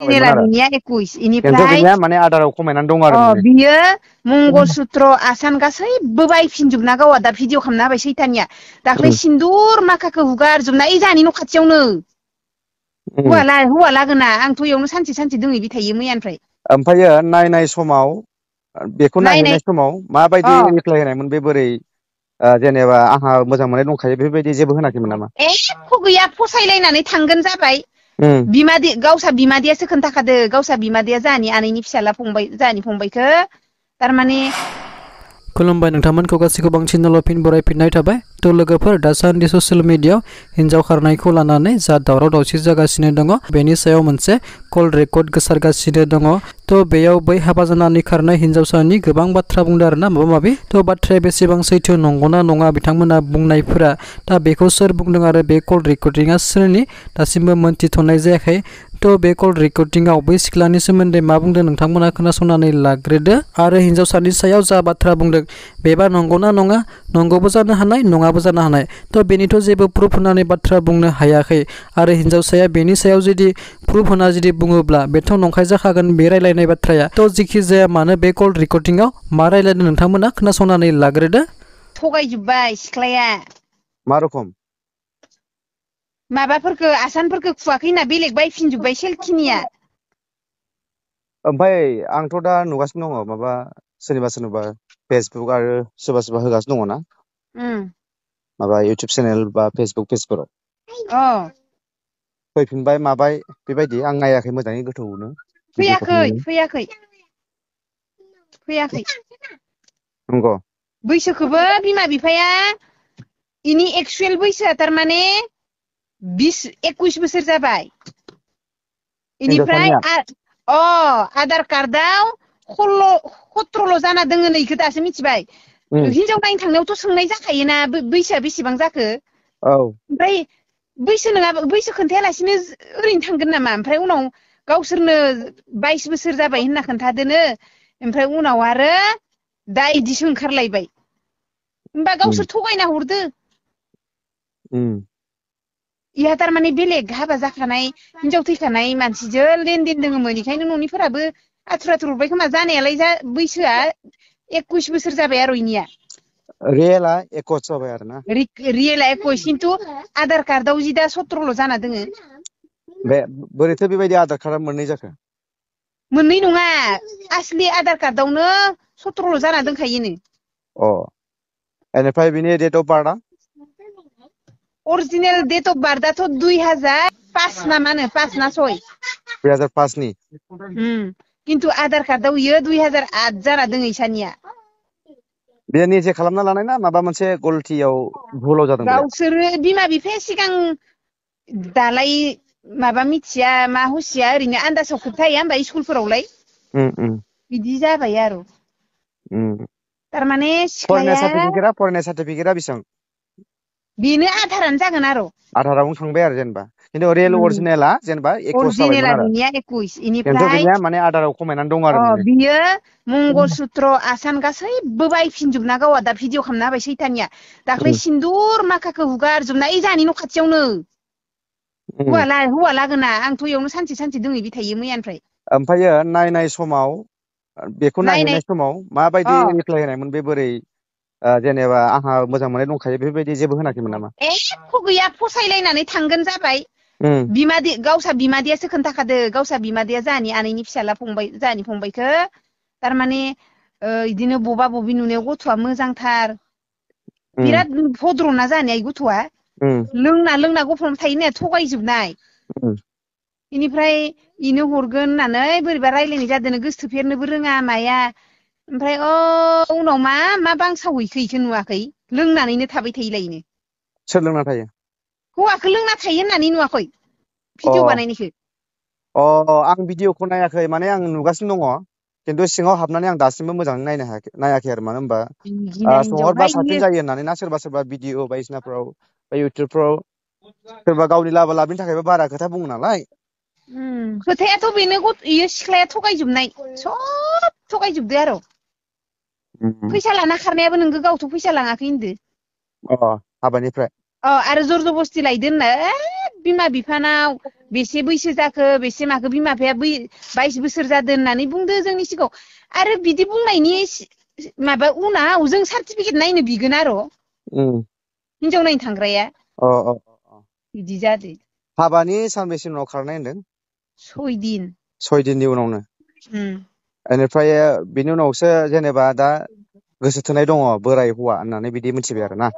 अरिजिनेला बिनिया 21 खिन्थु इनिफ्राय बिनिया माने आदाराव खमायनानै दङ आरो बियो मंगलसूत्र आसान गासैबो बायफिनजोबना गावा दा भिडिअ खालामना होबाय सैथानिया दाख्लै सिन्दुर माखाखौ हुगारजोबना ओइ जाहानि न' खाथियावनो हौवा लागोना आंथ' इयावनो सानसे दोंहैबाय थायो मैयानिफ्राय ओमफ्रायो नायनाय समाव बेखौ नायहैनाय समाव माबायदि रिप्लाय होनायमोन बे बोरै जेनेबा आंहा मोजां मोननाय दंखायो बेफोरबायदि जेबो होनाखैमोन नामा एख' गैया फसायलायनानै थांगोन जाबाय बिमादै गावसा बिमादैयासो खोन्थाखादो गावसा बिमादैया जाहानि आनैनि फिसाला फंबाय जाहानि फंबायखो थारमाने खुलुमबाय नोंथांमोनखौ गासैखौबो आं चेनेलाव फिन बरायफिननाय थाबाय थ' लोगोफोर दासान्दि ससियेल मिडियायाव हिन्जाव खारनायखौ लानानै जा दावराव दावसि जागासिनो दङ बेनि सायाव मोनसे कल रेकर्ड गोसारगासिनो दङ थ' बेयाव बै हाबा जानानै खारनाय हिन्जावसानि गोबां बाथ्रा बुंदों आरोना माबा माबि थ' बाथ्राया बेसेबां सैथो नंगौना नङा बिथांमोना बुंनायफोरा दा बेखौ सोर बुंदों आरो बे कल रेकर्डिंआ सोरनि दासिमबो मोनथिथ'नाय जायाखै थ' बे कल रेकर्डिंआव बै सिख्लानि सोमोन्दै मा बुंदों नोंथांमोना खोनासंनानै लाग्रोदो आरो हिन्जावसानि सायाव जा बाथ्रा बुंदों बेबा नंगौना नङा नंगौबो जानो हानाय नङाबो जानो हानाय थ' बेनिथ' जेबो प्रुफ होनानै बाथ्रा बुंनो हायाखै आरो हिन्जावसाया बेनि सायाव जुदि प्रुफ होना जुदि बुङोब्ला बेथ' नंखाय जाखागोन बे रायलायनाय बाथ्राया थ' जिखि जाया मानो बे कल रेकर्डिंआव मा रायलायदों नोंथांमोना खोनासंनानै लाग्रोदो थगायजोब्बाय सिख्लाया मा रखम माबाफोरखौ आसानफोरखौ खुवाखै होनना बेलेग बायफिनजोब्बाय सेलखिनिया ओमफ्राय आंथ' दा नुगासिनो दङ माबा सोरनिबा फेसबुक आरो सोरबा होगासिनो दङ ना माबा इउटुब चेनेल बा फेसबुक पेजफोराव फैफिनबाय माबाय बेबायदि आं नायाखै मोजाङै गोथौनो फैयाखै नंगौ बैसोखौबो बिमा बिफाया इनि एक्सुयेल बैसोआ थारमाने 21 बोसोर जाबाय इनिफ्राय आधार कार्डआव 17 जाना दोङो नै इखो दासो मिथिबाय हिनजाव नायनो थांनायावथ' सोंनाय जाखायोना बैसोआ बेसेबां जाखो ओमफ्राय बैसो खोन्थायालासिनो ओरैनो थांगोन नामा ओमफ्राय उनाव गावसोरनो 22 बोसोर जाबाय होनना खोन्थादोनो ओमफ्राय उनाव आरो दा इदिसो ओंखारलायबाय होमबा गावसोर थगायना हरदो इहा थारमाने बेलेग हाबा जाखानाय हिनजाव थैखानाय मानसिजों लेनदेन दोङोमोन इखायनो न'निफोराबो आथुर हरबाय खोमा जानायालाय बैसोआ 21 बोसोर जाबाय आरो इनिया रियेला 21 जाबाय आरोना रियेला 21 खिन्थु आधार कार्डआव जि दा 17 जाना दोङो बे बोरैथो बेबायदि आधार कार्डआ मोननै जाखो मोननै नङा आसलि आधार कार्डआवनो 17 जाना दोनखायोनो एनिफ्राय बिनि डेट अफ बार्थआ अरिजिनेल डेट अफ बार्थआथ' 2005 ना मा होनो 5 ना 6 2005 नि खिन्थु आधार कार्डआव इयो 2008 जाना दोङो इसानिया बे निजे खालामना लानाय ना माबा मोनसे गलथियाव भुलाव जादों गावसोरो बिमा बिफाया सिगां दालाय माबा मिथिया मा हुसिया ओरैनो आन्दासाव खोन्थाया होमबा स्कुलफोरावलाय बिदि जाबाय आरो थारमाने सिख्लाया फरायनाय सार्टिफिकेटआ बेसेबां बेनो आधारानो जागोन आरो आधारावनो थांबाय आरो जेनेबा खिन्थु रियेल अरिजिनेला जेनेबा 21 जाबायमोन आरो बिनिया 21 खिन्थु बिनिया माने आधाराव खमायनानै दं आरो बियो मंगलसूत्र आसान गासैबो बायफिनजोबना गावा दा भिडिअ खालामना होबाय सैथानिया दाख्लै सिन्दुर माखाखौ हुगारजोबना ओइ जाहानि न' खाथियावनो हौवा लागोना आंथ' इयावनो सानसे दोंहैबाय थायो मैयानिफ्राय ओमफ्रायो नायनाय समाव बेखौ नायहैनाय समाव माबायदि रिप्लाय होनायमोन बे बोरै जेनेबा आंहा मोजां मोननाय दंखायो बेफोरबायदि जेबो होनाखैमोन नामा एख' गैया फसायलायनानै थांगोन जाबाय बिमादै गावसा बिमादैयासो खोन्थाखादो गावसा बिमादैया जाहानि आनैनि फिसाला फंबाय जाहानि फंबायखो थारमाने इदिनो बबा बबि नुनायाव गथ'आ मोजांथार बिराद भद्रना जानाय गथ'आ लोंना गफबना थायो होननाया थगायजोबनाय बेनिफ्राय इनो हरगोन होननानै बोरैबा रायलायनाय जादों गोसोथोफेरनोबो रोङा माया ओमफ्राय उनाव मा बांसावहैखो इखो नुवाखै लोंनानैनो थाबाय थायोलायनो सोर लोंना थायो हौवाखौ लोंना थायो होननानै नुवाखै भिडिअ बानायनायखौ आं भिडिअखौ नायाखै माने आं नुगासिनो दङ खिन्थु सिङाव हाबनानै आं दासिमबो मोजाङै नायाखै आरो मानो होनबा सोंहरबा साबसिन जायो होननानै ना सोरबा भिडिअ बायदिसिनाफ्राव बा इउटुबफ्राव सोरबा गावनि लाबा लाबनि थाखायबो बारा खोथा बुङो नालाय खोथायाथ' बेनो इयो सिख्लाया थगायजोबनाय सब थगायजोबदो आरो फैसा लाना खारनायाबो नोंगो गावथ' फैसा लाङाखै होनदो हाबानिफ्राय आरो जर जबस्ति लायदो होनना बिमा बिफानाव बेसे बैसो जाखो बेसे माखो बिमा बिफाया 22 बोसोर जादों होननानै बुंदो जोंनि सिगाङाव आरो बिदि बुंनायनि माबा उनाव जों सार्टिफिकेट नायनो बिगोन आरो हिनजाव नायनो थांग्राया बिदि जादो हाबानि सानबेसे उनाव खारनाय होनदों 6 दिन 6 दिननि उनावनो बेनिफ्राय बिनि उनावसो जेनेबा दा गोसो थोनाय दङ बोराय हौवा होननानै बिदि मिथिबाय आरो ना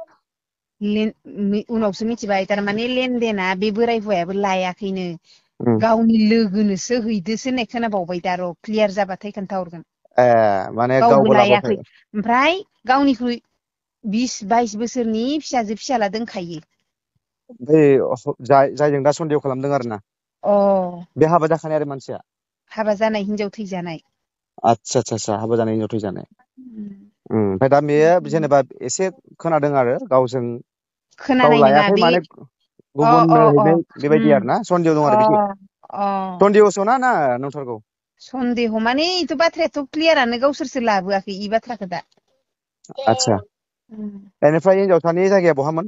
उनावसो मिथिबाय थारमाने लेनदेना बे बोराय हौवायाबो लायाखैनो गावनि लोगोनोसो हैदोसो होननाय खोनाबावबाय दा र' क्लियार जाबाथाय खोन्थाहरगोन माने गावबो गावबो लाबोआखै लायाखै ओमफ्राय गावनिख्रुइ 20-22 बोसोरनि फिसाजो फिसाला दोनखायो बै जायजों दा सन्देह खालामदों आरो ना बे हाबा जाखानाय आरो मानसिया हाबा जानाय हिनजाव थैजानाय आतसा हाबा जानाय हिनजाव थैजानाय ओमफ्राय दा बेयो जेनेबा एसे खोनादों आरो गावजों गाव खोनानाय नङा लायाखै बे माने गुबुननो हैनाय बेबायदि आरो ना सन्देह दं आरो बिदि सन्देहसो ना नंथारगौ सन्देह माने इथ' बाथ्रायाथ' क्लियारानो गावसोरसो लाबोआखै इ बाथ्राखौ दा आतसा बेनिफ्राय हिनजावसानि जायगाया बहामोन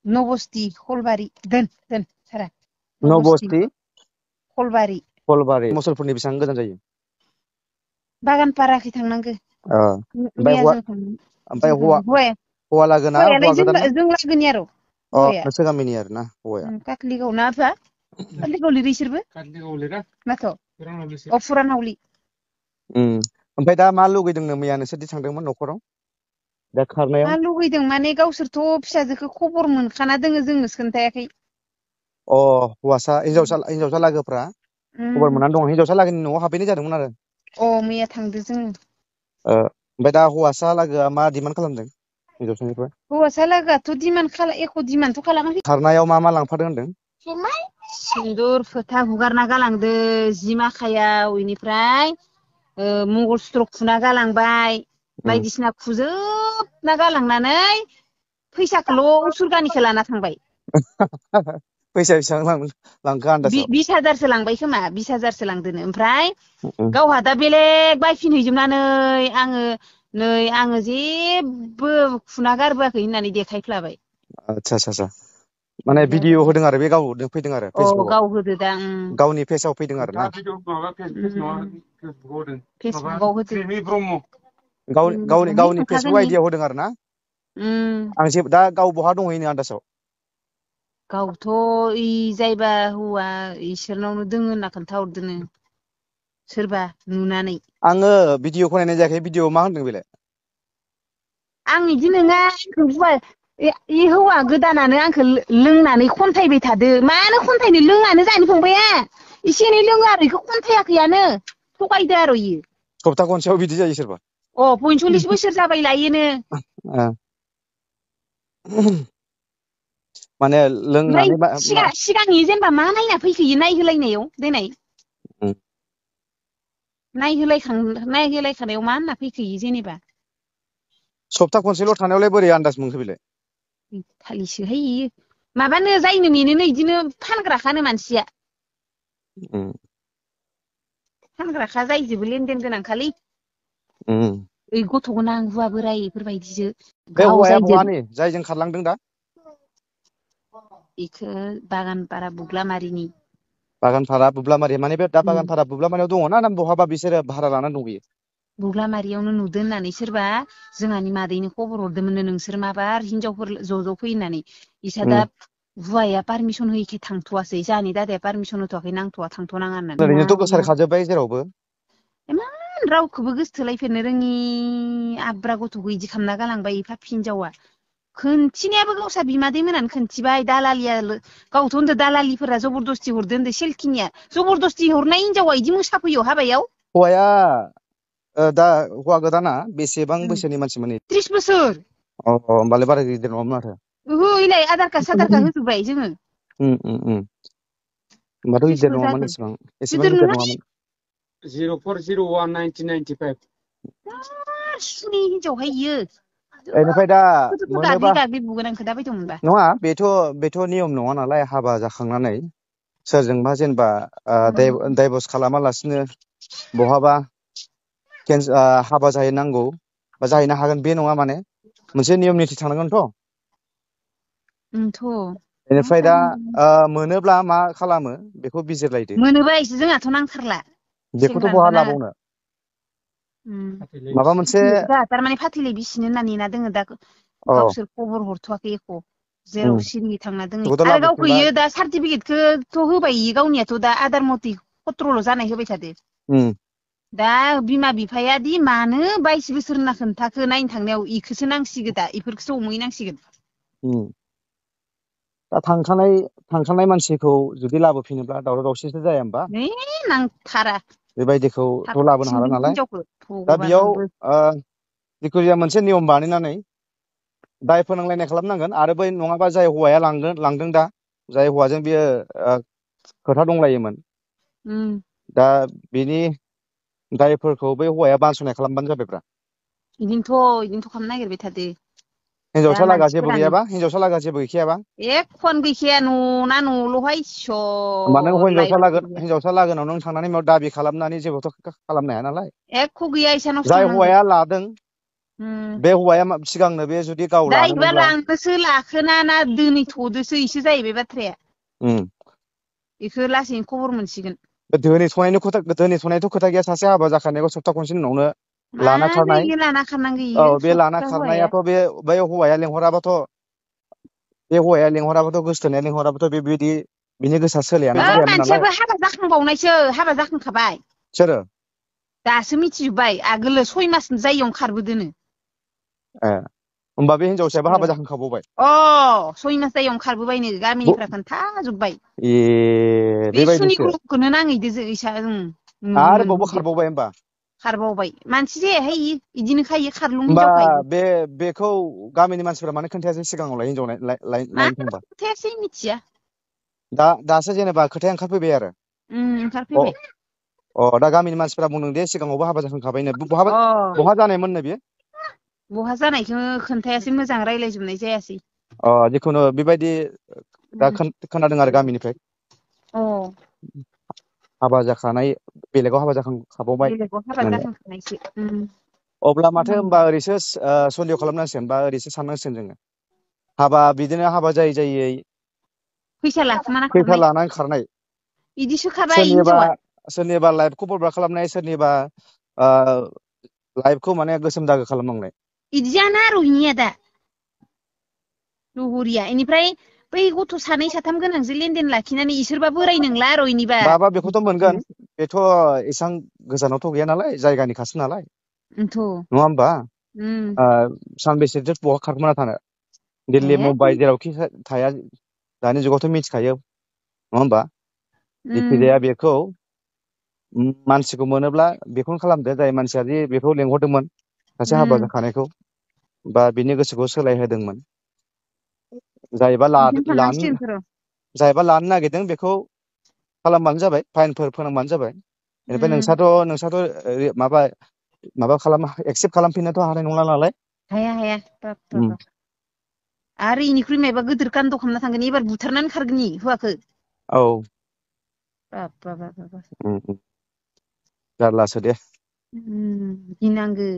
नबस्ति खलबारि दोन सारा नबस्ति खलबारि मुसलपुरनि बेसेबां गोजान जायो बागानपाराखै थांनांगौ ओमफ्राय मैया जों हौवा लागोना हौवायालाय हौवा गोदाना जों लागोनि आरो हौवाया नोंसोर गामिनि आरो ना हौवाया काटलिगाव ना आफा काटलिगाव लिरो इसोरबो माथ' फुरानावलि ओमफ्राय दा मा लुगैदोंनो मैया नोंसोरदि थांदोंमोन न'खराव दा खारनायाव मा लुगैदों माने गावसोरथ' फिसाजोखौ खबर मोनखाना दोङो जोंनोसो खोन्थायाखै हौवासा हिनजावसा लागोफ्रा खबर मोननानै दङ हिनजावसा लागोनि न'आव हाबहैनाय जादोंमोन आरो मैया थांदो जोङो ओमफ्राय दा हौवासा लागोआ मा डिमान्ड खालामदों हिनजावसानिफ्राय हौवासा लागोआथ' एख' डिमान्डथ' खालामाखै खारनायाव मा लांफादों होनदों सिन्दुर फोथा हुगारना गालांदो जि माखायाव इनिफ्राय मंगलसूत्र खुना गालांबाय बायदिसिना खुजोबना गालांनानै फैसाखौल' उसुरगानिखौ लाना थांबाय फैसा बेसेबां लांखो आन्दासाव 20,000सो लांबाय खोमा 20,000सो लांदोनो ओमफ्राय गावहा दा बेलेग बायफिनहैजोबनानै आङो जेबो खुना गारबोआखै होननानै देखायफ्लाबाय आतसा माने भिडिअ होदों आरो बे गाव फैदों आरो फेसबुकआव गाव होदो दा गावनि पेजाव फैदों आरो ना फेसबुकआव होदो गावनि फेसबुक आइडियाव होदों आरो ना आं दा गाव बहा दंहैनो आन्दासाव गावथ' जायबा हौवा इसोरनावनो दोङो होनना खोन्थाहरदोनो सोरबा नुनानै आङो भिडिअखौ नायनाय जायाखै भिडिअ मा होनदों बेलाय आं बिदि नङा हौवा गोदानानो आंखौ लोंनानै खन्थायबाय थादो मानो खन्थायनो लोङानो जानो फंबाया एसे एनै लोङो आरो बेखौ खन्थायाखैयानो थगायदो आरो इयो सप्ता खनसेयाव बिदि जायो सोरबा 45 बोसोर जाबाय लायोनो माने लोंनानै ओमफ्राय सिगांनि जेनेबा मा नायना फैखोयो नायहोलायनायाव देनाय नायहोलायखानायाव मा होनना फैखोयो जेनेबा सप्ता खनसेल' थानायावलाय बोरै आन्दाज मोनखो बेलाय थालिसोहाय इयो माबानो जायनो मेनोनो बिदिनो फानग्राखानो मानसिया फानग्राखा जायजोबो लेनदेन गोनांखालै ओइ गथ' गोनां हौवा बोराय बेफोरबायदिसो बे हौवाया बहानि जायजों खारलांदों दा बेखौ बागानपारा बुग्लामारिनि बागानपारा बुब्लामारि माने बे दा बागानपारा बुब्लामारियाव दङ ना बहाबा बिसोरो भारा लानानै दंहैयो बुग्लामारियावनो नुदों होननानै सोरबा जोंहानि मादैनो खबर हरदोंमोननो नोंसोर माबार हिनजावफोर ज' फै होननानै इसा दा हौवाया पारमिसन होयिखाय थांथ'वासै जोंहानि दादाया पारमिसन होथ'वाखै नांथ'वा थांथ'नाङा होननानै ओरैनोथ' गोसारखाजोब्बाय जेरावबो इमान रावखौबो गोसोथोलायफेरनो रोङि आब्रा गथ'खौ इदि खालामना गालांबाय पापि हिनजावा खोनथिनायाबो गावसा बिमादै मोनानो खोनथिबाय दालालिया गावथ' होनदो दालालिफोरा जबरदस्ति हरदो होनदो सेलखिनिया जबरदस्ति हरनाय हिनजावा इदि मोसाफैयो हाबायाव हौवाया दा हौवा गोदाना बेसेबां बैसोनि मानसिमोन 30 बोसोर होमबालाय बारा गिदिर नङामोन माथो इलाय आधार कार्ड साधार कार्ड होजोबबाय जोङो होमबाथ' गिदिर नङामोन एसेबां गिदिर नङामोन 04011995 सुनि हिनजावहाय इयो बेनिफ्राय दा गाग्लि बुगोन आं खोथा बायदोंमोनबा नङा बेथ' नियम नङा नालाय हाबा जाखांनानै सोरजोंबा जेनेबा डाइभर्स खालामालासिनो बहाबा हाबा जाहैनांगौ बा जाहैनो हागोन बे नङा माने मोनसे नियम निथि थानांगोनथ' बेनिफ्राय दा मोनोब्ला मा खालामो बेखौ बिजिरलायदो। मोनोबा एसे जोंहाथ' नांथारला बेखौथ' बहा लाबावनो माबा मोनसे थारमाने फाथैलाय बिसिनो होनना नेना दोङो दा गावसोर खबर हरथ'वाखै एख' जेराव सिरि थांना दोङो आरो गावखौ इयो दा सार्टिफिकेटखौथ' होबाय इयो गावनियाथ' दा आदार मथि खत्रल' जानाय होबाय थादो दा बिमा बिफाया दि मानो 22 बोसोर होनना खोन्थाखो नायनो थांनायाव इखोसो नांसिगोन दा इफोरखौसो हमहैनांसिगोन। दा थांखानाय मानसिखौ जुदि लाबोफिनोब्ला दावराव दावसिसो जाया होमबा? नांथारा बेबायदिखौथ' लाबोनो हाला नालाय दा बेयाव जिखुनु जाया मोनसे नियम बानायनानै दाय फोनांलायनाय खालामनांगोन आरो बै नङाबा जाय हौवाया लांदों दा जाय हौवाजों बियो खोथा दंलायोमोन दा बिनि दायफोरखौ बै हौवाया बानस'नाय खालामबानो जाबायब्रा। इदिनोथ' खालामनो नागिरबाय थादो हिनजावसा लागा जेबो गैयाबा हिनजावसा लागा जेबो गैखायाबा एखन गैखाया न'ना न'ल'हाय हिनजावसा लागोनाव नों थांनानै माव दाबि खालामनानै जेबोथ' खालामनो हाया नालाय एख' गैया इसानावसो जाय थांनांगौ हौवाया लादों बे हौवाया सिगांनो बे जुदि गाव लादोंमोनब्ला लादोंमोनब्ला लांदोसो लाखोना ना दोनैथ'दोसो इसो जाहैबाय बाथ्राया बेखौ लासैनो खबर मोनसिगोन। दोनैथ'नायथ' खोथा गैया सासे हाबा जाखानायखौ सप्ता खनसेनि उनावनो लाना खारनाय लाना खारनांगौ औ इयो बे लाना खारनायाथ' बै हौवाया लेंहराबाथ' गोसथोनाया लेंहराबाथ' बेबायदि बिनि गोसोआ सोलायानो जायामोन नालाय। मानसियाबो हाबा जाखांबावनायसो हाबा जाखांखाबाय सोरो दासो मिथिजोब्बाय आगोलो 6 मास जायियावनो खारबोदोनो। होमबा बे हिनजावसायाबो हाबा जाखांखाबावबाय 6 मास जायियावनो खारबोबायनो गामिनिफ्रा खोन्थाजोब्बाय बे बेबायदिसो सुनिग्रहखौनो नाङैदो इसा आरोबावबो खारबावबाय होमबा खारबावबाय मानसि जायाहाय इदिनो खायो खारलुं होमबा हिनजावखायो बेखौ गामिनि मानसिफोरा मानो खोन्थायासै सिगाङावलाय हिनजाव नायनो थांबा खोन्थायासै मिथिया दासो जेनेबा खोथाया ओंखारफैबाय आरो ओंखारफैबाय दा गामिनि मानसिफोरा बुंदों दे सिगाङावबो हाबा जाखांखाबायनो बहा जानायमोननो बेयो बहा जानायखौ खोन्थायासै मोजां रायज्लायजोबनाय जायासै जिखुनु बेबायदि दा खोनादों आरो गामिनिफ्राय हाबा जाखानाय बेलेगाव हाबा जाखांखाबावबाय अब्ला माथो होनबा ओरैसो सन्देह खालामनांसिगोन बा ओरैसो साननांसिगोन जोङो बिदिनो हाबा जायै फैसा लानानै खारनाय सोरनिबा लाइफखौ बरबाद खालामनाय सोरनिबा लाइफखौ माने गोसोम दागो खालामनांनाय इदि जाना आरो इनिया दा लहरिया इनिफ्राय बै गथ' 2 3 गोनांजों लेनदेन लाखिनानै इसोरबा बोराय नंला आरो इनिबा बेखौथ' मोनगोन बेथ' एसां गोजानावथ' गैया नालाय जायगानि खासो नालाय नङा होमबा सानबेसेथो बहा खारखोमाना थानो दिल्ली मुम्बाइ जेरावखि थाया दानि जुगावथ' मिथिखायो नङा होमबा जिखिजाया बेखौ मानसिखौ मोनोब्ला बेखौनो खालामदो जाय मानसिया जे बेखौ लेंहरदोंमोन सासे हाबा जाखानायखौ बा बिनि गोसोखौ सोलायहोदोंमोन जायबा लानो नागिरदों बेखौ खालामबानो जाबाय फाइनफोर फोनांबानो जाबाय बेनिफ्राय नोंसाथ' माबा एक्सेप्ट खालामफिननोथ' हानाय नंला नालाय हाया आरो इनिख्रुइ मायबा गिदिर कान्द' खालामना थांगोन एबार बुथारनानै खारगोन हौवाखौ जारलासो दे गिनांगो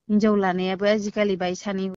हिनजाव लानायाबो आजिखालि बाय सानै